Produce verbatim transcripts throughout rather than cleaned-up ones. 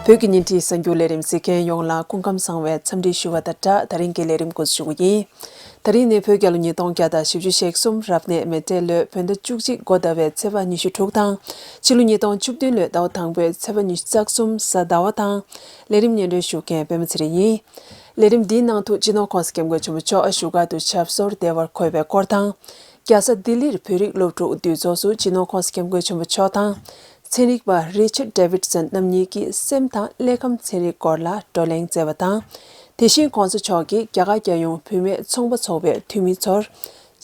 བོད་ཀྱི་ཉིན་བྲིས་གསར་འགྱུར་ལས་རིམ་གཟིགས་མཁན་ཡོངས་ལ་སྐུ་ཁམས་བཟང་བའི་འཚམས་འདྲི་ཞུ་བ་དང་སྦྲགས། ད་རིང་གི་ལས་རིམ་འགོ་འཛུགས་ཞུ་གི་ཡིན། ད་རིང་ནི་བོད་རྒྱལ་ལོ་ཉིས་སྟོང་བརྒྱ་དང་བཞི་བཅུ་ཞེ་གསུམ་རབ་གནས་མེ་སྤྲེལ་ལོའི་བོད་ཟླ་བཅུ་གཅིག་འགོ་ཟླ་བའི་ཚེས་པ་ཉི་ཤུ་དྲུག་དང་། ཕྱི་ལོ་ཉིས་སྟོང་བཅུ་བདུན་ལོའི་ཟླ་བ་དང་པོའི་ཚེས་པ་ཉི་ཤུ་རྩ་གསུམ་གཟའ་ཟླ་བ་དང་། ལས་རིམ་སྙན་སྒྲོན་ཞུ་མཁན་པད་མ་ཚེ་རིང་ཡིན། ལས་རིམ་འདིའི་ནང་དུ་སྤྱི་ནོར་༸གོང་ས་༸སྐྱབས་མགོན་ཆེན་པོ་མཆོག་བཞུགས་སྒར་དུ་ཞབས་སོར་བདེ་བར་འཁོད་པའི་སྐོར་དང་། རྒྱལ་ས་ལྡི་ལིར་བོད་རིགས་སློབ་ཕྲུག་འདུས་ཚོགས་སུ་སྤྱི་ནོར་༸གོང་ས་༸སྐྱབས་མགོན་ཆེན་པོ་མཆོག་དང་། ཚན་རིག་པ་རི་ཆར་ཌེ་ཝིད་སོན་རྣམ་གཉིས་ཀྱིས་སེམས་དང་ཀླད་ཁམས་ཚན་རིག་སྐོར་ལ་བགྲོ་གླེང་བསྩལ་བ་དང་། དེ་བཞིན་༸གོང་ས་མཆོག་གིས་རྒྱ་གར་རྒྱལ་ཡོངས་བུད་མེད་ཚོང་པ་ཚོགས་པའི་འཐུས་མི་ཚོར།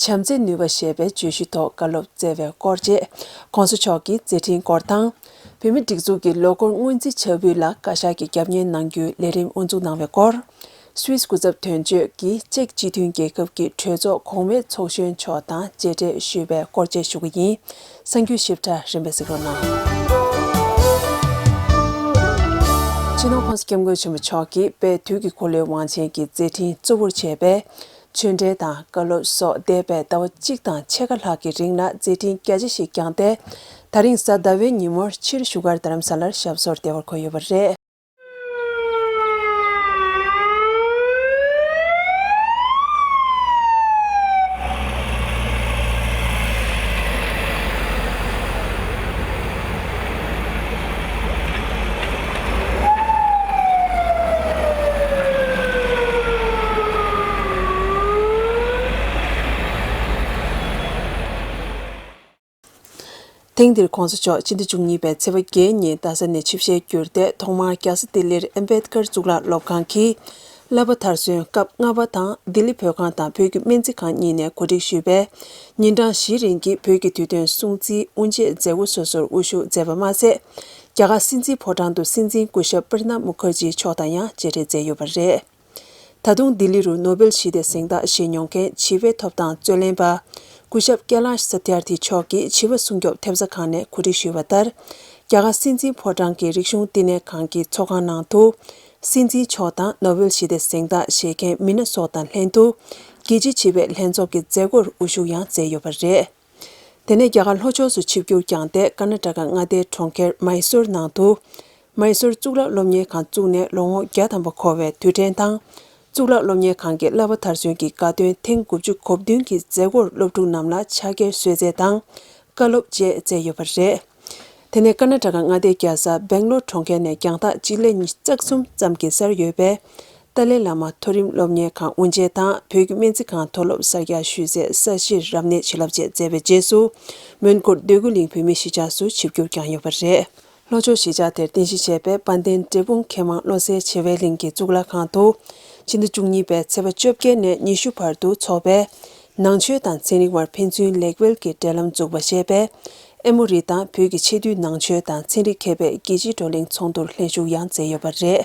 བྱམས་བརྩེའི་ནུས་པ་ཞེས་པའི་བརྗོད་གཞི་ཐོག་བཀའ་སློབ་བསྩལ་བའི་སྐོར་བཅས། ༸གོང་ས་མཆོག་གི་མཛད་འཕྲིན་སྐོར་དང་། བོད་མིའི་སྒྲིག་འཛུགས་ཀྱི་ལོ་འཁོར་སྔོན་རྩིས་བྱ་འགུལ་ལ་བཀའ་ཤག་གིས་རྒྱབ་གཉེར་གནང་རྒྱུའི་ལས་རིམ་དབུ་འཛུགས་གནང་བའི་སྐོར། སུད་སི་སྐུ་ཚབ་དོན་གཅོད་ཀྱིས་ཅེཀ་སྤྱི་མཐུན་རྒྱལ་ཁབ་ཀྱི་གྲོས་ཚོགས་གོང་མའི་ཚོགས་གཞོན་མཆོག་དང་མཇལ་འཕྲད་ཞུས་པའི་སྐོར་བཅས་ཞུ་གི་ཡིན། གསར་འགྱུར་ཞིབ་ཕྲ་རིམ་པས་གཟིགས་རོགས་གནང་། སྤྱི་ནོར་༸གོང་ས་༸སྐྱབས་མགོན་ཆེན་པོ་མཆོག་གིས་དཔལ་དུས་ཀྱི་འཁོར་ལོའི་དབང་ཆེན་གྱི་མཛད་འཕྲིན་གཙོ་བོར་བྱས་པའི་ཆོས་འབྲེལ་དང་བཀའ་སློབ་སོགས་འདས་པའི་ཟླ་བ་གཅིག་དང་ཕྱེད་ཀ་ལྷག་གི་རིང་ལ་མཛད་འཕྲིན་རྒྱ་ཆེ་ཞིག་བསྐྱངས་ཏེ། ད་རིང་གཟའ་ཟླ་བའི་ཉིན་མོར་ཕྱིར་བཞུགས་སྒར་རྡ་རམ་ས་ལར་ཞབས་སོར་བདེ་བར་འཁོད་ཡོད་པ་རེད། ཐེངས་འདིར་༸གོང་ས་མཆོག་ཕྱི་ཟླ་བཅུ་གཉིས་པའི་ཚེས་པ་བརྒྱད་ཉིན་རྡ་ས་ནས་ཆིབས་ཞལ་བསྒྱུར་ཏེ། ཐོག་མར་རྒྱལ་ས་ལྡི་ལིར་ཨམ་བེད་ཀར་གཙུག་ལག་སློབ་ཁང་གི་བསླབ་པ་མཐར་སོན་སྐབས་ལྔ་པ་དང་ལྡི་ལི་བོད་ཁང་དང་བོད་ཀྱི་སྨན་རྩིས་ཁང་གཉིས་ནས་གོ་སྒྲིག་ཞུས་པའི་ཉིན་གྲངས་བཞིའི་རིང་གི་བོད་ཀྱི་དུས་སྟོན་སྲུང་བརྩིའི་དབུ་འབྱེད་མཛད་སྒོ་སོ་སོར་དབུ་བཞུགས་མཛད་པ་མ་ཟད། རྒྱ་གར་སྲིད་འཛིན་ཕོ་བྲང་དུ་སྲིད་འཛིན་སྐུ་ཞབས་པྲ་ནབ་མུ་ཁར་ཇི་མཆོག་དང་ཡང་མཇལ་འཕྲད་མཛད་ཡོད་པ་རེད། ད་དུང་ལྡི་ལི་རུ་ནོ་བེལ་ཞི་བདེའི་གཟེངས་རྟགས་བཞེས་མྱོང་མཁན་བྱིས་པའི་ཐོབ་ཐང་རྩོད་ལེན་པ་སྐུ་ཞབས་ཀེ་ལཱཤ་ས་ཐྱར་ཐི་མཆོག་གིས་བྱིས་པ་སྲུང་སྐྱོབ་ཐེབས་རྩ་ཁང་ནས་གོ་སྒྲིག་ཞུས་པ་ལྟར། རྒྱ་གར་སྲིད་འཛིན་ཕོ་བྲང་གི་རིག་གཞུང་བསྟི་གནས་ཁང་གི་ཚོགས་ཁང་ནང་དུ། སྲིད་འཛིན་མཆོག་དང་ནོ་བེལ་ཞི་བདེའི་གཟེངས་རྟགས་བཞེས་མཁན་མི་སྣ་སོགས་དང་ལྷན་དུ། རྒྱལ་སྤྱིའི་བྱིས་པའི་ལྷན་ཚོགས་ཀྱི་མཛད་སྒོར་དབུ་བཞུགས་ཡང་མཛད་ཡོད་པ་རེད། དེ་ནས་རྒྱ་གར་ལྷོ་ཕྱོགས་སུ་ཆིབས་བསྒྱུར་བསྐྱངས་ཏེ། ཀར་ན་ཊ་ཀ་མངའ་སྡེའི་གྲོང་ཁྱེར་མཱི་སོར་ནང་དུ། མཱི་སོར་གཙུག་ལག་སློབ་གཉེར་ཁང་བཙུགས་ནས་ལོ་ངོ་བརྒྱ་ཐམ་པ་འཁོར་བའི་དུས་དྲན་དང་། གཙུག་ལག་སློབ་གཉེར་ཁང་གི་བསླབ་པ་མཐར་སོན་གྱི་དགའ་སྟོན་ཐེངས་དགུ་བཅུ་གོ་བདུན་གྱི་མཛད་སྒོར་སློབ་ཕྲུག་རྣམས་ལ་ཕྱག་འཁྱེར་གསོལ་སྩལ་དང་། བཀའ་སློབ་བཅས་མཛད་ཡོད་པ་རེད། དེ་ནས་ཀར་ན་ཊ་ཀ་མངའ་སྡེའི་རྒྱལ་ས་སྦེང་ལོར་གྲོང་ཁྱེར་ནས་རྒྱང་ཐག་སྤྱི་ལེ་ཉི་ཤུ་རྩ་གསུམ་ཙམ་གྱི་སར་ཡོད་པའི་ཏཱ་ལའི་བླ་མ་མཐོ་རིམ་སློབ་གཉེར་ཁང་དབུ་འབྱེད་དང་། བོད་ཀྱི་སྨན་རྩིས་ཁང་མཐོ་སློབ་གསར་རྒྱག་ཞུས་སའི་ས་གཞིར་རབ་གནས་བྱིན་རླབས་བཅས་མཛད་པའི་རྗེས་སུ། མོན་གྷོར་འདོད་རྒུ་གླིང་བོད་མིའི་གཞིས་ཆགས་སུ་ཆིབས་བསྒྱུར་བསྐྱངས་ཡོད་པ་རེད། ལྷོ་ཕྱོགས་གཞིས་ཆགས་དེར་རྟེན་གཞི་བྱས་པའི་དཔལ་ལྡན་འབྲས་སྤུངས་མཁས་མང་བློ་གསལ་བྱེ་བའི་གླིང་གི་གཙུག་ལག་ཁང་དུ། ཕྱི་ཟླ་བཅུ་གཉིས་པའི་ཚེས་པ་བཅོ་བརྒྱད་ནས་ཉི་ཤུ་བར་དུ་འཚོགས་པའི། ནང་ཆོས་དང་ཚན་རིག་དབར་ཕན་ཚུན་ལེགས་སྤེལ་གྱི་འབྲེལ་ལམ་འཛུགས་པ་ཞེས་པའི། ཨེ་མོ་རི་དང་བོད་ཀྱི་ཆེས་མཐོའི་ནང་ཆོས་དང་ཚན་རིག་མཁས་པའི་རྒྱལ་སྤྱིའི་བགྲོ་གླེང་ཚོགས་འདུར་ལྷན་ཞུགས་ཡང་མཛད་ཡོད་པ་རེད།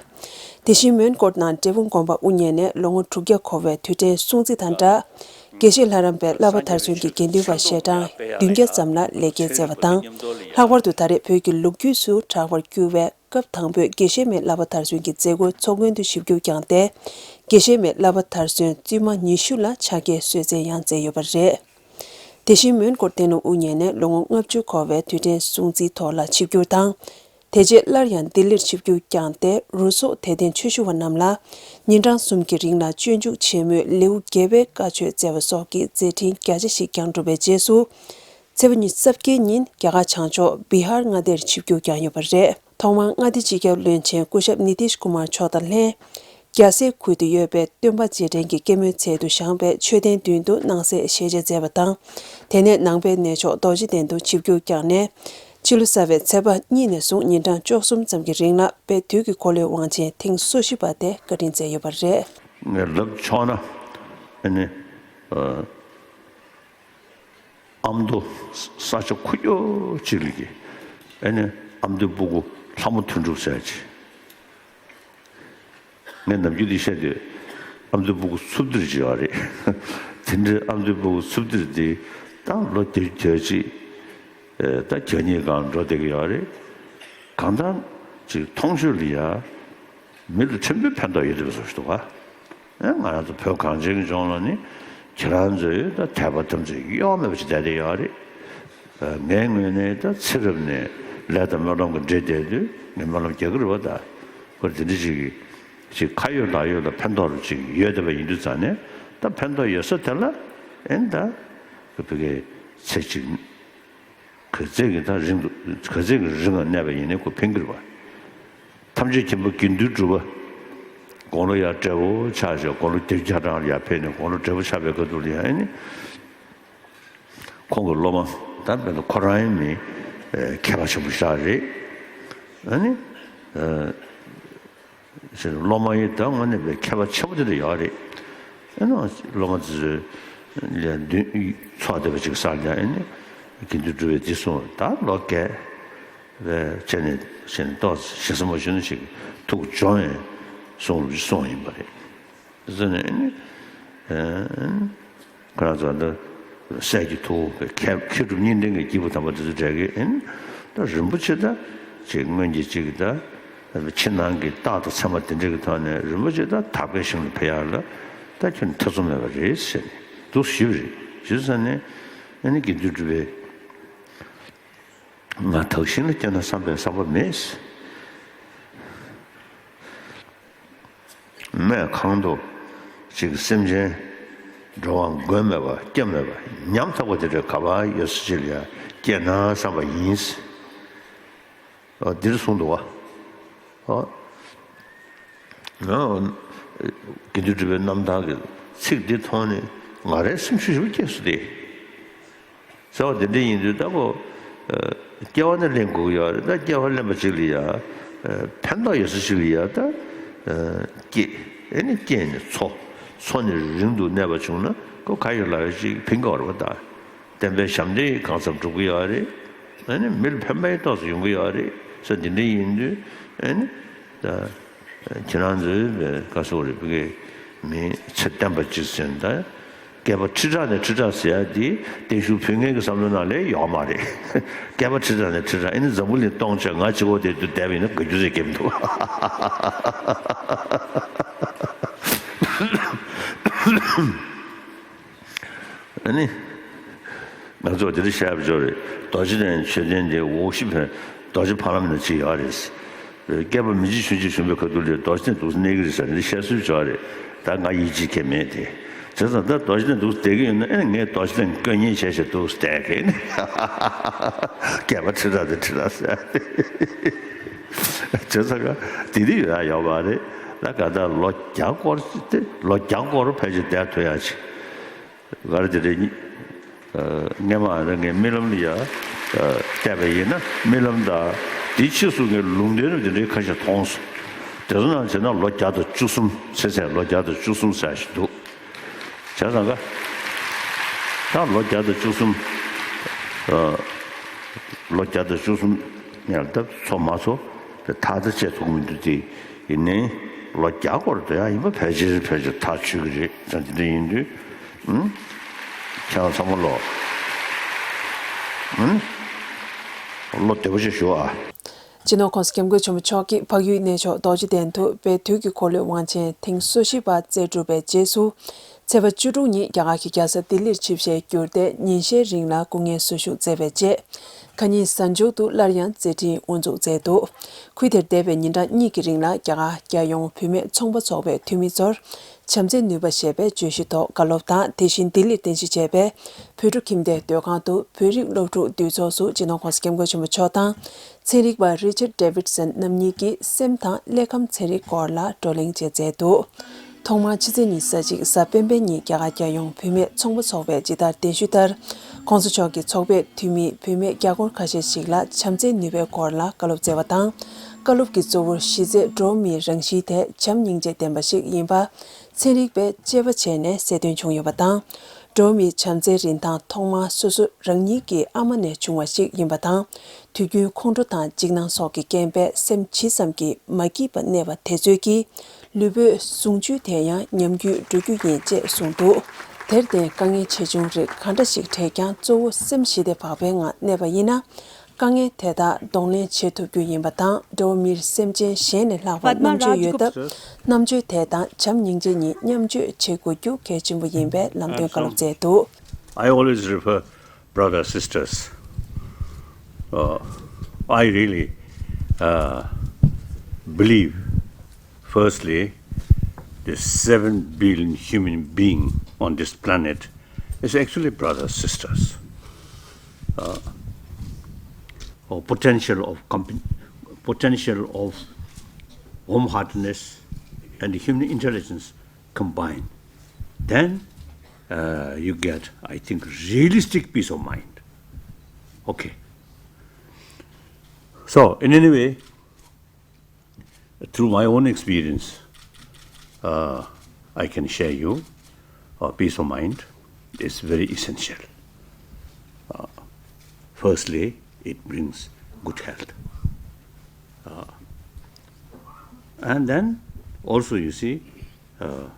དེ་བཞིན་མོན་གྷོ་ནང་འབྲས་སྤུངས་དགོན་པ་དབུ་བརྙེས་ནས་ལོ་ངོ་དྲུག་བརྒྱ་འཁོར་བའི་དུས་དྲན་སྲུང་བརྩི་དང་སྦྲགས། དགེ་བཤེས་ལྷ་རམས་པའི་བསླབ་པ་མཐར་སོན་གྱི་དགེ་འདུན་པ་ཞལ་གྲངས་བདུན་བརྒྱ་ཙམ་ལ་ལེགས་སྐྱེས་བསྩལ་བ་དང་། ལྷག་པར་དུ་ད་རེས་བོད་ཀྱི་ལོ་རྒྱུས་སུ་གྲགས་པར་གྱུར་བའི་སྐབས་དང་པོའི་དགེ་བཤེས་མའི་བསླབ་པ་མཐར་སོན་གྱི་མཛད་སྒོའི་ཚོགས་མགོན་དུ་ཞིབ་བསྒྱུར་བསྐྱངས་ཏེ། དགེ་བཤེས་མའི་བསླབ་པ་མཐར་སོན་བཙུན་མ་ཉི་ཤུ་ལ་ཕྱག་འཁྱེར་གསོལ་སྩལ་ཡང་མཛད་ཡོད་པ་རེད། དེ་བཞིན་མོན་གྷོར་བསྟན་ལུང་དབུ་བརྙེས་ནས་ལོ་ངོ་ལྔ་བཅུ་འཁོར་བའི་དུས་དྲན་སྲུང་བརྩིའི་ཐོག་ལ་ཆིབས་བསྒྱུར་དང་། དེ་རྗེས་སླར་ཡང་ལྡི་ལིར་ཆིབས་བསྒྱུར་བསྐྱངས་ཏེ། རུ་ཚོགས་དད་ལྡན་ཆོས་ཞུ་བ་རྣམས་ལ་ཉིན་གྲངས་གསུམ་གྱི་རིང་ལ་སྤྱོད་འཇུག་ཆེན་མོའི་ལེའུ་བརྒྱད་པའི་བཀའ་ཆོས་བསྩལ་བ་སོགས་ཀྱི་མཛད་འཕྲིན་རྒྱ་ཆེ་ཞིག་བསྐྱངས་གྲུབ་པའི་རྗེས་སུ། ཚེས་པ་ཉི་ཤུ་རྩ་བརྒྱད་ཉིན་རྒྱ་གར་བྱང་ཕྱོགས་བི་ཧར་མངའ་སྡེར་ཆིབས་བསྒྱུར་བསྐྱངས་ཡོད་པ་རེད། ཐོག་མར་མངའ་སྡེ་སྤྱི་ཁྱབ་བློན་ཆེན་སྐུ་ཞབས་ནི་ཏིཤ་ཀུ་མར་མཆོག་དང་ལྷན། རྒྱལ་སའི་ཁུལ་དུ་ཡོད་པའི་སྟོན་པ་རྗེས་དྲན་གྱི་སྐྱེད་མོས་ཚལ་དུ་བཞེངས་པའི་མཆོད་རྟེན་མདུན་དུ་སྣང་གསལ་ཞལ་མཇལ་མཛད་པ་དང་། དེ་ནས་ནང་པའི་གནས་མཆོག་རྡོ་རྗེ་གདན་དུ་ཆིབས་བསྒྱུར་བསྐྱངས་ནས། ཕྱི་ལོ་གསར་བའི་ཚེས་པ་གཉིས་ནས་བཟུང་ཉིན་གྲངས་བཅུ་གསུམ་ཙམ་གྱི་རིང་ལ་དཔལ་དུས་ཀྱི་འཁོར་ལོའི་དབང་ཆེན་ཐེངས་སོ་བཞི་པ་དེ་བཀའ་དྲིན་མཛད་ཡོད་པ་རེད། ངས་ལབ་ཆོག་ན། ཨ་ནི། ཨ། ཨ་མདོ་ས་ཆ་ཁུག་ཀྱོག་ཅིག་ལ་གི། ཨ་ནི་ཨ་མདོའི་སྤུ་གུ་ལྷ་མོ་དོན་གྲུབ་ཟེར་ཅིག་ངས་ནམ་རྒྱུན་དེ་བཤད་དུས། ཨ་མདོའི་སྤུ་གུ་འཚུབ་སྡེར་ཅིག་ཡོད་རེད། དེ་འདྲའི་ཨ་མདོའི་སྤུ་གུ་འཚུབ་སྡེར་དེ་ད་ལོ་དེ་དུས་ཅིག་ད་གྱ་གཉིས་སྒང་འགྲོ་བསྡད་ཀྱི་ཡོད་རེད། གང་ལྟར་ཅིག་མཐོང་ཆོས་ལ་ཡ། མི་ལ་ཕྲན་བུ་ཕན་ཐོགས་ཡོད་བསྡད་པ་བཟོ་ཞིག་འདུག་ག་ཨེ། ང་རང་ཚོ་བོད་གངས་ཅན་གྱི་ལྗོངས་ལ་ནི་ཁྱེད་རང་ཚོའི་ད་དད་པ་དམ་ཚིག་གཡོ་མེད་པ་ཞིག་བསྡད་བསྡད་ཡོད་རེད། ངའི་ངོས་ནས་ད་ཚེ་རབས་ནས་ལས་དང་སྨོན་ལམ་གྱི་འབྲེལ་བསྡད་དུས་ངས་སྨོན་ལམ་རྒྱག་གི་རེད་པ། ད་ པར་དེ་འདྲ་ཅིག་ཅིག་ཁ་ཡོད་ལག་ཡོད་ལ་ཕན་ཐོགས་རུ་ཅིག་ཡོད་བསྡད་པ་ཡིན་དུས་ཙང་ནས། ད་ཕན་ཐོགས་ཡོད་ས་དེ་ལ་ཨེ་ད་བི་ཀའི་ཚེ་གཅིག་ག་ཚད་ཀྱི་ད་རིང་དུ་ག་ཚད་ཀྱི་རིང་ང་གནས་པ་ཡིན་ནའི་ཁོ་ཕན་གྱི་རེད་པ། ཐམས་ཅད་མཁྱེན་པ་དགེ་འདུན་གྲུབ་པ་དགུང་ལོ་ཡར་བགྲེས་པོ་ཆགས་བྱས་དགུང་ལོ་བརྒྱད་ཅུ་གྱ་གྲངས་ལ་ཡར་ཕེབས་ནས་དགུང་ལོ་བགྲེས་པོ་ཆགས་པའི་སྐབས་དུས་ལ་ཡང་ཨེ་ནི། ཁོང་གི་སློབ་མ་ད་དཔེར་ན་ཁོ་རང་ཡང་མི་མཁས་པ་ཆེན་པོ་ཞིག་རེད། ཨ་ནི། སློབ་མ་ཡིན་ད་དངོས་གནས་པའི་མཁས་པ་ཆེན་པོ་དེ་འདྲ་ཡོད་རེད། ཨ་ནི་སློབ་མ་དེ་ཚོས་ལས་འདུན་ཚོགས་བསྡད་པ་ཅིག་བསགས་ཀྱང་ཨ་ནི་དགེ་འདུན་གྲུབ་པས་འདི་གསུངས་པ་ད་ལོ་རྒས་པའི་བྱས་ནས་བྱས་ནས་ཏོག་ཙམ་ཞེ་ས་མ་ཞུ་ན་ཞིག་ཐུགས་སྦྱོང་ཡང་གསུངས་གསུངས་ཡིན་པ་རེད། དེ་ཚོ་ནི་ཨ་ནི། ཁོ་རང་ཚོ་འདི་སྲས་ཀྱི་ཐུ་བོ་མཁས་མཁས་གྲུབ་གཉིས་ལྡན་གྱི་སྐྱེས་བུ་དམ་པ་དེ་ཚོ་འདྲ་གི་ཨེ་ནི། ད་རིན་པོ་ཆེ་ད་ཅིག་སྔོན་གྱི་ཅིག་ད་ཕྱི་ནང་གི་རྟགས་དང་མཚན་མ་དེ་འདྲ་གི་ཐོག་ནས་རིན་པོ་ཆེ་ད་དག་པའི་ཞིང་ལ་ཕེབས་ཡག་ལ་ད་ཁྱོན་ཐེ་ཚོམ་མེད་པ་རེད་ཟེར་ནས་འདུག་ཞུས་པ་རེད། ཞུས་ཙང་ནས་ཨ་ནི་དགེ་འདུན་གྲུབ་པས། ང་དག་ཞིང་ལ་སྐྱེས་ན་བསམ་པའི་བསམ་པ་མེད། སྨྲས་གང་དུ་ཅིག་སེམས་ཅན་འགྲོ་བ་མགོན་མེད་པ་སྐྱབས་མེད་པ་ཉམ་ཐག་པ་དེ་འདྲ་ག་པར་ཡོད་ས་ཅིག་ལ་ཡང་སྐྱེས་ན་བསམ་པ་ཡིན། འདིར་གསུངས་འདུག་བ། དགེ་འདུན་གྲུབ་པའི་རྣམ་ཐར་གྱི་ཚིག་འདི་མཐོང་ནས་ང་རའི་སེམས་ཤུགས་ཞེ་པོ་སྐྱེས་སོང་སྟེ། ཟེར་བ་དེ་འདྲ་ཡིན་དུས་ད་ཁོ་སྐྱེ་བ་ནི་ལེན་དགོས་ཀྱི་ཡོད་རེད། ད་སྐྱེ་བ་ལེན་པ་ཅིག་ལ་ཡ་ཕན་ཐོགས་ཡོད་ས་ཅིག་ལ་ཡ་ད་སྐྱེས་ཨེ་ནི་སྐྱེས་ནས་འཚོ་འཚོ་ནས་རིང་དུ་གནས་པ་བྱུང་ན་ཁོ་ག་ཡོད་ལ་ཡོད་ཅིག་ཕན་གྱི་ཡོད་རེད་པ། ད་བསྟན་པའི་ཞབས་འདེགས་གང་འཚམ་སྒྲུབ་ཀྱི་ཡོད་རེད། ཨེ་ནི་མི་ལ་ཕན་པ་ཡང་ཏོག་ཙམ་ཡོང་གི་ཡོད་རེད་ཟེར་འདི་འདྲ་ཡིན་དུས་ཨེ་ནི་ད། ཁྱེད་རང་ཚོའི་བཀའ་སྲོལ་རེད་བུ་གའི་མི་ཚེ་བརྟན་པ་གཅིག་ཟེར་ད། བསྐལ་པ་ཁྲི་ཕྲག་ནས་ཁྲི་ཕྲག་ཟེར་ཡ་འདི་བརྟན་བཞུགས་ཕུལ་མཁན་གྱི་བསམ་བློ་ནང་ལས་ཡོད་མ་རེད། བསྐལ་པ་ཁྲི་ཕྲག་ནས་ཁྲི་ཕྲག་ཨེ་ནི་འཛམ་བུ་གླིང་སྟོང་ཆ་ང་གཅིག་པོ་དེ་དུ་བསྡད་པ་ཡིན་ན་དགའ་རྒྱུ་ཟེར་སྐྱེ་མི་འདུག་ཨ་ནི། ང་ཚོ་དེ་འདྲ་བཤད་པ་ཅོག་རེད། རྡོ་རྗེ་གདན་མཆོད་རྟེན་དེ་འོག་གཞི་བོད་རྡོ་རྗེ་ཕ་ལམ་ན་ཅིག་ཡོད་རེད། བསྐལ་པ་མི་འཇིགས་ཆུང་ཆུང་བྱུང་བའི་ཁ་ཐུག་ལས་རྡོ་རྗེ་གདན་འདུག་སེ་གནས་ཀྱི་རེད་ཟེར་ནས་བཤད་སྲོལ་ཅོག་རེད། ད་ང་ཡིད་ཆེས་ཁེལ་མེད་དེ། བྱས་ཙང་ད་རྡོ་རྗེ་གདན་འདུག་སེ་བསྡད་ཀྱི་ཡོད་ན་ཨེ་ངས་རྡོ་རྗེ་གདན་དཀོན་གཉེར་བྱས་བྱས་འདུག་སེ་བསྡད་ཀྱི་ཨེ་ནི། བསྐལ་པ་ཁྲི་ཕྲག་དང་ཁྲི་ཕྲག་ཟེར། བྱས་ཙང་ཀ་དེ་དུས་ཡོད་ཡ་ཡོད་པ་རེད། ད་ག་ད་ལོ་བརྒྱ་སྐོར་དེ་ལོ་བརྒྱ་སྐོར་ཕལ་ཆེར་བསྡད་ཐུབ་ཡ་ཅིག་ག་རེ་དེ་རེད། སྔས་མ་ཨ་རེ་ངས་རྨི་ལམ་ལ་ཡ་བལྟས་པ་ཡིན་ན་རྨི་ལམ་དང་དེའི་ཕྱིས་སུ་ངས་ལུང་བསྟན་རུ་དེ་འདྲའི་ཁ་ཤས་མཐོང་སོང་། དེ་ཚོ་ནང་བྱས་ན་ལོ་བརྒྱ་དང་བཅུ་གསུམ་ཚེ་ཚད་ལོ་བརྒྱ་དང་བཅུ་གསུམ་ཟེར་ཞིག་འདུག་བྱས་ཙང་ཀ་ད་ལོ་བརྒྱ་དང་བཅུ་གསུམ། ལོ་བརྒྱ་དང་བཅུ་གསུམ་ཡར་ད་འཚོ་མ་འཚོ་དེ་ཐག་ད་བཅད་ཐུབ་མི་འདུག་དེ་ཡིན་ནའི་ལོ་བརྒྱ་སྐོར་དུ་ཡང་ཡིན་པ་ཕལ་ཆེར་ཕལ་ཆེར་ཐག་ཆོད་ཀྱི་རེད་ཙང་དེ་འདྲ་ཡིན་དུས་ཨུམ། ཁྱེད་རང་ཚང་མ་ལོ་ཨུམ། བློ་བདེ་པོ་ཞིག་ཞུ་ཨ། སྤྱི་ནོར་༸གོང་ས་༸སྐྱབས་མགོན་ཆེན་པོ་མཆོག་གིས་འཕགས་ཡུལ་གནས་མཆོག་རྡོ་རྗེ་གདན་དུ་དཔལ་དུས་ཀྱི་འཁོར་ལོའི་དབང་ཆེན་ཐེངས་སོ་བཞི་པ་རྩལ་སྒྲུབ་པའི་རྗེས་སུ། ཚེས་པ་བཅུ་དྲུག་ཉིན་རྒྱ་གར་གྱི་རྒྱལ་ས་ལྡི་ལིར་ཆིབས་ཞལ་བསྒྱུར་ཏེ་ཉིན་ཤས་རིང་ལ་སྐུ་ངལ་གསོ་བཞུགས་མཛད་པའི་རྗེས། ཁ་ཉིན་གཟའ་མཇུག་ཏུ་སླར་ཡང་མཛད་འཕྲིན་དབུ་འཛུགས་མཛད་འདུག་ཁུལ་དེར་འདས་པའི་ཉིན་གྲངས་གཉིས་ཀྱི་རིང་ལ་རྒྱ་གར་རྒྱལ་ཡོངས་བུད་མེད་ཚོང་པ་ཚོགས་པའི་འཐུས་མི་ཚོར་བྱམས་བརྩེའི་ནུས་པ་ཞེས་པའི་བརྗོད་གཞི་ཐོག་བཀའ་སློབ་དང་། དེ་བཞིན་ལྡི་ལིར་རྟེན་གཞི་བྱས་པའི་བོད་ཕྲུག་ཁྱིམ་སྡེའི་སྡོད་ཁང་དུ་བོད་རིགས་སློབ་ཕྲུག་འདུས་ཚོགས་སུ་སྤྱི་ནོར་༸གོང་ས་༸སྐྱབས་མགོན་ཆེན་པོ་མཆོག་དང་། ཚན་རིག་པ་རི་ཆར་ཌེ་ཝིད་སན་རྣམ་གཉིས་ཀྱིས་སེམས་དང་ཀླད་ཁམས་ཚན་རིག་སྐོར་ལ་བགྲོ་གླེང་བཅས་མཛད་འདུག་ཐོག་མར་ཕྱི་ཚེས་ཉི་ཤུ་རྩ་གཅིག་གཟའ་སྤེན་པའི་ཉིན་རྒྱ་གར་རྒྱལ་ཡོངས་བུད་མེད་ཚོང་པ་ཚོགས་པའི་ཇི་ལྟར་གདན་ཞུ་ལྟར། ༸གོང་ས་མཆོག་གིས་ཚོགས་པའི་འཐུས་མི་བུད་མེད་རྒྱ་སྒོར་ཁ་ཤས་ཤིག་ལ་བྱམས་བརྩེའི་ནུས་པའི་སྐོར་ལ་བཀའ་སློབ་སྩལ་བ་དང་། བཀའ་སློབ་ཀྱི་གཙོ་བོར་གཞི་རྩའི་འགྲོ་བ་མིའི་རང་གཤིས་དེ་བྱམས་སྙིང་རྗེ་ལྡན་པ་ཞིག་ཡིན་པ། ཚན་རིག་པས་དཔྱད་པ་བྱས་ནས་གསལ་སྟོན་བྱུང་ཡོད་པ་དང་། འགྲོ་བ་མིའི་བྱམས་བརྩེའི་རིན་ཐང་ཐོག་མར་སོ་སོ་རང་ཉིད་ཀྱི་ཨ་མ་ནས་བྱུང་བ་ཞིག་ཡིན་པ་དང་། དུས་རྒྱུན་ཁོང་ཁྲོ་དང་འཇིགས་སྣང་སོགས་ཀྱི་རྐྱེན་པས་སེམས་ཇི་ཙམ་གྱིས་མ་སྐྱིད་པ་གནས་པ་དེ་ཚོས་ཀྱིས། ལུས་པོའི་ཟུངས་བཅུད་དེ་ཡང་ཉམས་རྒུད་འགྲོ་རྒྱུ་ཡིན་ཅེས་གསུངས་འདུག་དེར་བརྟེན་དཀའ་ངལ་ཆེ་ཆུང་རིགས་ག་འདྲ་ཞིག་འཕྲད་ཀྱང་གཙོ་བོ་སེམས་ཞི་བདེ་བག་ཕེབས་ངང་གནས་པ་ཡིན་ན། དཀའ་ངལ་དེ་དག་གདོང་ལེན་བྱེད་ཐུབ་རྒྱུ་ཡིན་པ་དང་། འགྲོ་བ་མིར་སེམས་ཅན་གཞན་ལས་ལྷག་པར་རྣམ་དཔྱོད་ཡོད་སྟབས། རྣམ་དཔྱོད་དེ་དང་བྱམས་སྙིང་རྗེ་གཉིས་མཉམ་སྤྱོད་བྱེད་དགོས་རྒྱུ་གལ་ཆེན་པོ་ཡིན་པའི་ལམ་སྟོན་བཀའ་སློབ་སྩལ་འདུག I always refer brothers, sisters. Uh, I really uh, believe Firstly, the seven billion human being on this planet is actually brothers, sisters. Uh, or potential of comp- potential of warm-heartedness and human intelligence combined. Then uh, you get, I think, realistic peace of mind. Okay. So, in any way, through my own experience, uh, I can share you, uh, peace of mind is very essential. Uh, firstly, it brings good health. Uh, and then also, you see, uh,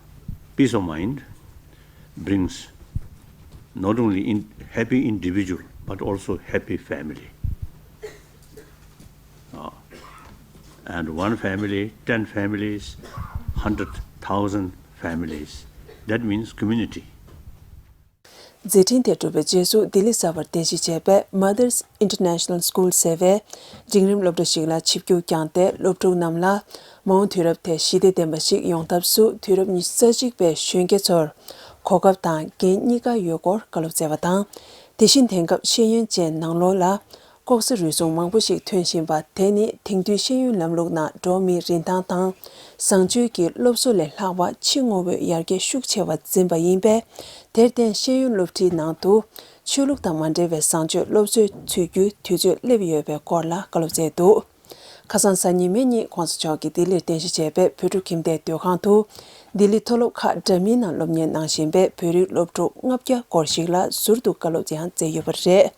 peace of mind brings not only in happy individual but also happy family. Uh, and one family, ten families, hundred thousand families, that means community. མཛད་འཕྲིན་དེ་གྲུབ་པའི་རྗེས་སུ་ལྡི་ལི་གསར་པར་རྟེན་གཞི་བྱས་པའི་Mothers International School ཟེར་བའི་འབྲིང་རིམ་སློབ་གྲྭ་ཞིག་ལ་ཆིབས་བསྒྱུར་བསྐྱངས་ཏེ། སློབ་ཕྲུག་རྣམས་ལ་མ་འོངས་དུས་རབས་དེ་ཞི་བདེ་ལྡན་པ་ཞིག་ཡོང་ཐབས་སུ་དུས་རབས་ཉི་ཤུ་རྩ་གཅིག་པའི་གཞོན་སྐྱེས་ཚོར་གོ་སྐབས་དང་འགན་གཉིས་ཀ་ཡོད་སྐོར་བཀའ་སློབ་སྩལ་བ་དང་། དེ་བཞིན་དེང་སྐབས་ཤེས་ཡོན་ཅན་ནང་ལོགས་ལ་ལྐོག་ཟ་རུལ་སུངས་མང་པོ་ཞིག་ཐོན་བཞིན་པ་དེ་ནི་དེང་དུས་ཤེས་ཡོན་ལམ་ལུགས་ནང་འགྲོ་བ་མིའི་རིན་ཐང་དང་བཟང་སྤྱོད་ཀྱི་སློབ་གསོ་ལས་ལྷག་པ་ཕྱི་དངོས་པོའི་ཡར་རྒྱས་ཤུགས་ཆེ་བ་འཛིན་པ་ཡིན་པས། དེར་བརྟེན་ཤེས་ཡོན་སློབ་ཁྲིད་ནང་དུ་ཆོས་ལུགས་དང་མ་འབྲེལ་བའི་བཟང་སྤྱོད་སློབ་གསོའི་ཚུད་རྒྱུའི་དུས་ཚོད་སླེབས་ཡོད་པའི་སྐོར་ལ་བཀའ་སློབ་སྩལ་འདུག་ཁ་སང་གཟའ་ཉི་མའི་ཉིན་༸གོང་ས་མཆོག་གིས་ལྡི་ལིར་རྟེན་གཞི་བྱས་པའི་བོད་ཕྲུག་ཁྱིམ་སྡེའི་སྡོད་ཁང་དུ། ལྡི་ལི་མཐོ་སློབ་ཁག་འདྲ་མིན་ནང་སློབ་གཉེར་གནང་བཞིན་པའི་བོད་རིགས་སློབ་ཕྲུག་ལྔ་བརྒྱ་སྐོར་ཞིག་ལ་ཟུར་དུ་བཀའ་སློབ་ཡང་སྩལ་ཡོད་པ་རེད།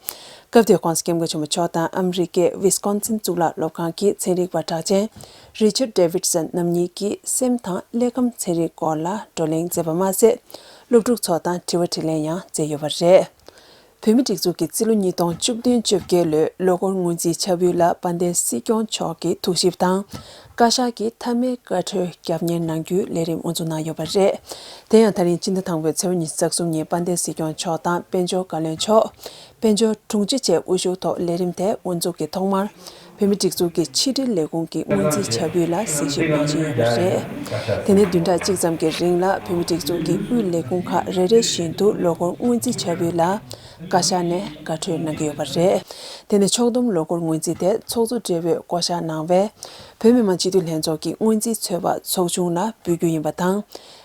སྐབས་དེར་༸གོང་ས་༸སྐྱབས་མགོན་ཆེན་པོ་མཆོག་དང་ཨ་མི་རི་ཀའི་ཝིས་ཀོན་སིན་གཙུག་ལག་སློབ་ཁང་གི་ཚན་རིག་པ་གྲགས་ཅན་Richard Davidson རྣམ་གཉིས་ཀྱིས་སེམས་དང་ཀླད་ཁམས་ཚན་རིག་སྐོར་ལ་བགྲོ་གླེང་མཛད་པ་མ་ཟད། སློབ་ཕྲུག་ཚོ་དང་དྲི་བ་དྲིས་ལན་ཡང་མཛད་ཡོད་པ་རེད། བོད་མིའི་སྒྲིག་འཛུགས་ཀྱིས་རྩིས་ལོ་ཉིས་སྟོང་བཅུ་བདུན་བཅོ་བརྒྱད་ལོའི་ལོ་འཁོར་སྔོན་རྩིས་བྱ་འགུལ་ལ་དཔལ་ལྡན་སྲིད་སྐྱོང་མཆོག་གིས་ཐུགས་ཞིབ་དང་། བཀའ་ཤག་གིས་མཐའ་མའི་བཀའ་འཁྲོལ་རྒྱབ་གཉེར་གནང་རྒྱུའི་ལས་རིམ་དབུ་འཛུགས་གནང་ཡོད་པ་རེད། དེ་ཡང་ད་རིང་སྤྱི་ཟླ་དང་པོའི་ཚེས་པ་ཉི་ཤུ་རྩ་གསུམ་ཉིན་དཔལ་ལྡན་སྲིད་སྐྱོང་མཆོག་དང་དཔལ་འབྱོར་བཀའ་བློན་མཆོག་དཔལ་འབྱོར་དྲུང་ཆེ་བཅས་དབུ་བཞུགས་ཐོག་ལས་རིམ་དེ་དབུ་འཛུགས་ཀྱི་ཐོག་མར། བོད་མིའི་སྒྲིག་འཛུགས་ཀྱི་ཕྱི་དྲིལ་ལས་ཁུངས་ཀྱི་སྔོན་རྩིས་བྱ་འགུལ་ལ་གཟིགས་ཞིབ་གནང་བཞིན་ཡོད་པ་རེད། དེ་ནས་བདུན་ཕྲག་གཅིག་ཙམ་གྱི་རིང་ལ་བོད་མིའི་སྒྲིག་འཛུགས་ཀྱི་དབུས་ལས་ཁུངས་ཁག་རེ་རེ་བཞིན་དུ་ལོ་འཁོར་སྔོན་རྩིས་བྱ་འགུལ་ལ་བཀའ་ཤག་ནས་བཀའ་འཁྲོལ་གནང་གི་ཡོད་པ་རེད། དེ་ནས་ཕྱོགས་བསྡོམས་ལོ་འཁོར་སྔོན་རྩིས་དེ་ཚོགས་གཙོ་སྦྲེལ་པོས་བསྐོ་གཞག་གནང་བའི་བོད་མི་མང་སྤྱི་འཐུས་ལྷན་ཚོགས་ཀྱི་སྔོན་རྩིས་ཚོད་དཔག་ཚོགས་ཆུང་ལ་འབུལ་རྒྱུ་ཡིན་པ་དང་།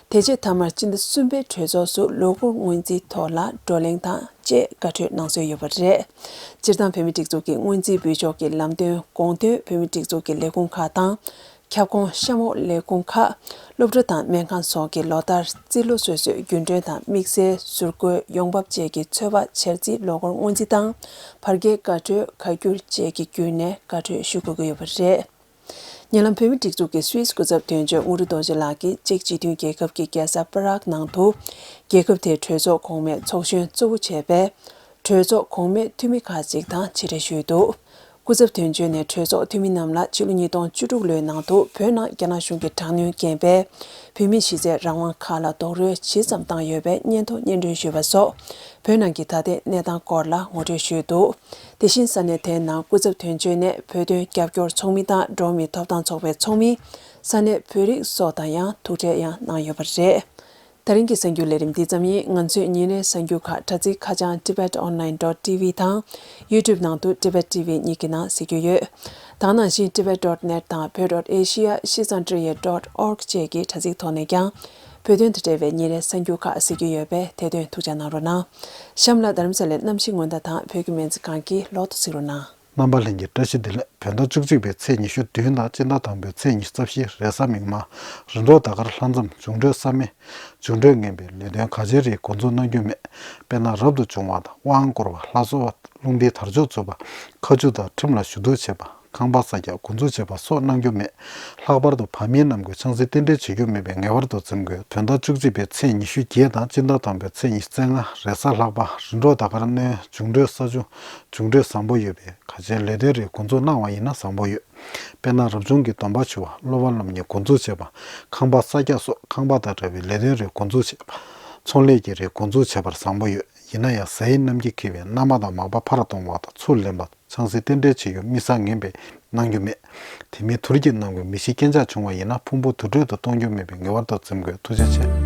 དེ་རྗེས་མཐའ་མར་སྤྱི་ཟླ་གསུམ་པའི་གྲོས་ཚོགས་སུ་ལོ་འཁོར་སྔོན་རྩིས་ཐོག་ལ་བགྲོ་གླེང་དང་བཅས་བཀའ་འཁྲོལ་གནང་སྲོལ་ཡོད་པ་རེད། སྤྱིར་བཏང་བོད་མིའི་སྒྲིག་འཛུགས་ཀྱི་སྔོན་རྩིས་འབུལ་ཕྱོགས་ཀྱི་ལམ་སྟོན་དགོངས་དོན་བོད་མིའི་སྒྲིག་འཛུགས་ཀྱི་ལས་ཁུངས་ཁག་དང་། ཁྱབ་ཁོངས་གཤམ་འོག་ལས་ཁུངས་ཁག་སློབ་གྲྭ་དང་སྨན་ཁང་སོགས་ཀྱིས་ལོ་ལྟར་རྩིས་ལོ་སོ་སོའི་རྒྱུན་གྲོན་དང་དམིགས་བསལ་ཟུར་བཀོལ་ཡོང་འབབ་བཅས་ཀྱི་ཚོད་དཔག་འཆར་རྩིས་ལོ་འཁོར་སྔོན་རྩིས་དང་བར་བརྒལ་བཀའ་འཁྲོལ་ཁ་བསྒྱུར་བཅས་ཀྱི་བརྒྱུད་ནས་བཀའ་འཁྲོལ་ཞུ་དགོས་ཀྱི་ཡོད་པ་རེད། ཉེ་ལམ་བོད་མིའི་སྒྲིག་འཛུགས་ཀྱི་སུད་སི་སྐུ་ཚབ་དོན་གཅོད་དངོས་གྲུབ་རྡོ་རྗེ་ལགས་ཀྱིས་ཅེཀ་སྤྱི་མཐུན་རྒྱལ་ཁབ་ཀྱི་རྒྱལ་ས་པ་རག་ནང་དུ། རྒྱལ་ཁབ་དེའི་གྲོས་ཚོགས་གོང་མའི་ཚོགས་གཞོན་གཙོ་བོ་བྱས་པའི་གྲོས་ཚོགས་གོང་མའི་འཐུས་མི་ཁག་ཅིག་དང་མཇལ་འཕྲད་ཞུས་འདུག་སྐུ་ཚབ་དོན་གཅོད་ནས་གྲོས་ཚོགས་འཐུས་མི་རྣམས་ལ་ཕྱི་ལོ་ཉིས་སྟོང་བཅུ་དྲུག་ལོའི་ནང་དུ་བོད་ནང་རྒྱ་ནག་གཞུང་གིས་དྲག་གནོན་རྐྱེན་པས་བོད་མིའི་གཞི་རྩའི་རང་དབང་ཁག་ལ་རྡོག་རོལ་ཇི་ཙམ་བཏང་ཡོད་པའི་སྙན་ཐོ་སྙན་སྒྲོན་ཞུས་པ་སོགས་བོད་ནང་གི་ད་ལྟའི་གནས་སྟངས་སྐོར་ལ་ངོ་སྤྲོད་ཞུས་འདུག་དེ་བཞིན་ས་གནས་དེའི་ནང་སྐུ་ཚབ་དོན་གཅོད་ནས་བོད་དོན་རྒྱབ་སྐྱོར་ཚོགས་མི་དང་འགྲོ་བ་མིའི་ཐོབ་ཐང་ཚོགས་པའི་ཚོགས་མི། ས་གནས་བོད་རིགས་སོགས་དང་ཡང་ཐུག་འཕྲད་ཡང་གནང་ཡོད་པ་རེད། ད་རིང་གི་གསར་འགྱུར་ལས་རིམ་འདི་ཙམ་ཡིན། ང་ཚོས་ཉིན་རེའི་གསར་འགྱུར་ཁག་དྲ་ཚིགས་ཁ་བྱང་Tibet Online dot T V དང་YouTube ནང་དུ་Tibet T V གཉིས་ཀྱི་ནང་གཟིགས་རྒྱུ་ཡོད། ད་ག་ནང་བཞིན་Tibet dot net དང་བོད་dot asia ཤིས་ཙང་ཀྲི་ཡེ་dot org བཅས་ཀྱི་དྲ་ཚིགས་ཐོག་ནས་ཀྱང་བོད་དོན་དང་འབྲེལ་བའི་ཉིན་རེའི་གསར་འགྱུར་ཁག་གཟིགས་རྒྱུ་ཡོད་པས་དེ་དོན་ཐུགས་འཇགས་གནང་རོགས་གནང་། གཤམ་ལ་རྡ་རམ་ས་ལའི་གནམ་གཤིས་སྔོན་བརྡ་དང་བོད་ཀྱི་སྨན་རྩིས་ཁང་གི་ལོ་ཐོ་གཟིགས་རོགས་གནང་། རྣམ་པ་ལྷན་རྒྱས་བཀྲ་ཤིས་བདེ་ལེགས། བོད་ཟླ་བཅུ་གཅིག་པའི་ཚེས་ཉི་ཤུ་བདུན་དང་སྤྱི་ཟླ་དང་པོའི་ཚེས་ཉི་ཤུ་རྩ་བཞི་རེས་གཟའ་མིག་དམར། རིམ་གྲོ་ཟླ་སྐར་ལྷག་མཚམས། འབྱུང་འཕྲོད་བསམ་མེད། འབྱུང་འཕྲོད་ངན་པའི་ལས་དོན་ག་ཅིའི་རིགས་འགོ་འཛུགས་གནང་རྒྱུ་མེད། དཔེར་ན་རབ་ཏུ་བྱུང་བ་དང་དབང་བསྐུར་བ། ལྷ་གསོལ་བ། རླུང་རྟའི་དར་ལྕོག་འཚུབ་པ། མཁའ་སྤྱོད་དང་ཁྲིམས་ལ་ཞུ་གཏུག་བྱེད་པ། ཁང་པ་གསར་རྒྱག་འགོ་འཛུགས་བྱེད་པ་སོགས་གནང་རྒྱུ་མེད། ལྷག་པར་དུ་བ་མིའི་ནང་ཁུལ་ཆང་སྲིད་རྟེན་འབྲེལ་བྱེད་རྒྱུ་མེད་པའི་ངེས་པར་དུ་འཛེམ་དགོས། བོད་ཟླ་བཅུ་གཅིག་པའི་ཚེས་ཉི་ཤུ་བརྒྱད་དང་སྤྱི་ཟླ་དང་པོའི་ཚེས་ཉི་ཤུ་རྩ་ལྔ་རེས་གཟའ་ལྷག་པ། རིམ་གྲོ་ཟླ་སྐར་གནོན། འབྱུང་འཕྲོད་ས་ཆུ། འབྱུང་འཕྲོད་བཟང་པོ་ཡོད་པས་ག་ཅིའི་ལས་དོན་རིགས་འགོ་འཛུགས་གནང་བ་ཡིན་ན་བཟང་པོ་ཡོད། དཔེར་ན་རབ་བྱུང་གི་སྡོམ་པ་ཞུ་བ། སློབ་པ་སློབ་གཉེར་འགོ་འཛུགས་བྱེད་པ། ཁང་པ་གསར་རྒྱག་སོགས་ཁང་པ་དང་འབྲེལ་བའི་ལས་དོན་རིགས་འགོ་འཛུགས་བྱེད་པ། ཚོང་ལས་ཀྱི་རིགས་འགོ་འཛུགས་བྱེད་པར་བཟང་པོ་ཡོད། ཡིན་ན་ཡང་གཟའི་གནམ་གྱིས་འཁེལ་བས་མནའ་མ་དང་མག་པ་ཕར་གཏོང་བ་དང་ཚུར་ལེན་པ། ཆང་སྲིད་རྟེན་འབྲེལ་བྱེད་རྒྱུ་མི་བཟང་ངན་པས་ གནང་རྒྱུ་མེད། དེ་མིན་དུར་གྱིས་གནང་དགོས། མི་ཤི་རྐྱེན་ཆག་བྱུང་བ་ཡིན་ན་ཕུང་པོ་དུར་ཁྲོད་དུ་གཏོང་རྒྱུ་མེད་པས་ངེས་པར་དུ་འཛེམ་དགོས། ཐུགས་རྗེ་ཆེ།